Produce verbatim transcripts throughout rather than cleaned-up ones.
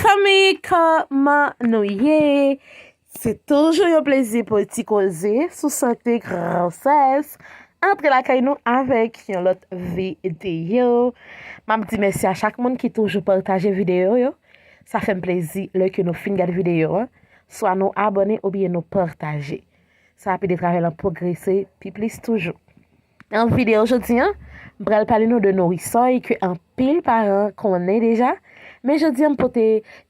Fanmi, kòman nou ye? Se toujou yon plezi pou ti koze sou sante, gwosès, antre lakay nou avèk yon lòt videyo. M ap di mèsi a chak moun ki toujou pataje videyo yo. Sa fè m plezi lè ke nou fin gade videyo an, swa nou abòne oubyen nou pataje. Sa ap ede travay lan pwogrese pi plis toujou. Nan videyo jodi an, m pral pale nou de Nourrisol ke anpil paran konnen deja, men jodi an m pote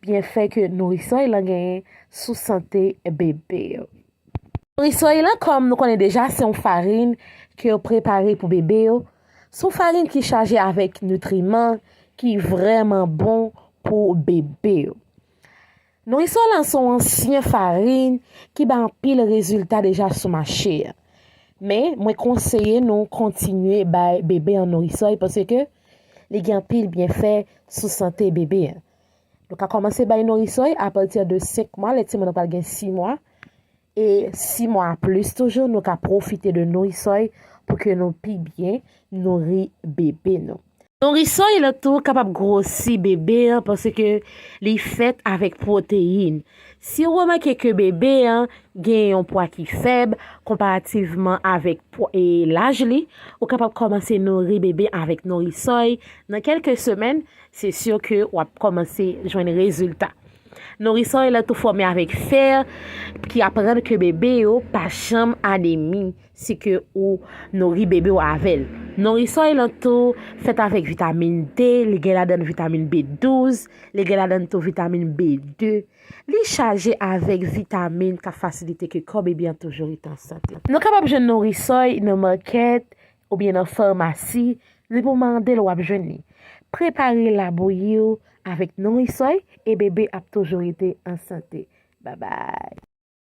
byenfè ke Nourrisol lan genyen sou sante bebe yo. Nourrisol lan, kòm nou konnen deja, se yon farin ke yo prepare pou bebe yo. Se yon farin ki chaje avèk nitriman ki vrèman bon pou bebe yo. Nourrisol lan se yon ansyen farin ki bay anpil rezilta deja sou mache a. Men, mwen konseye nou kontinye bay bebe an Nourrisol paske li gen anpil byenfè sou sante bebe an. Nou ka kòmanse bay Nourrisol apati de senk mwa, lè timoun nan pral gen sis mwa. E sis mwa a plis toujou, nou ka pwofite de Nourrisol pou ke nou pi byen nouri bebe nou. Nourrisol lan tou kapab gwosi bebe an paske li fèt avèk pwoteyin. Si w remake ke bebe an gen yon pwa ki fèb konparativman avèk pwa, e laj li, ou kapab kòmanse nouri bebe avèk Nourrisol. Nan kèlke semèn, se si ke w ap kòmanse jwenn rezilta. Nourrisol lan tou fòme avèk fè, ki ap rann ke bebe yo pa janm anemi si ke ou nouri bebe w avè l. Nourrisol lan tou fèt avèk vitamin D, li gen ladan l vitamin B douz, li gen ladan l tou vitamin B de. Li chaje avèk vitamin k ap fasilite ke kò bebe an toujou rete an sante. Nou kapab jwenn Nourrisol nan makèt oubyen nan famasi, li pou mande l w ap jwenn li. Prepare labouyi w avèk Nourrisol e bebe ap toujou rete an sante. Babay.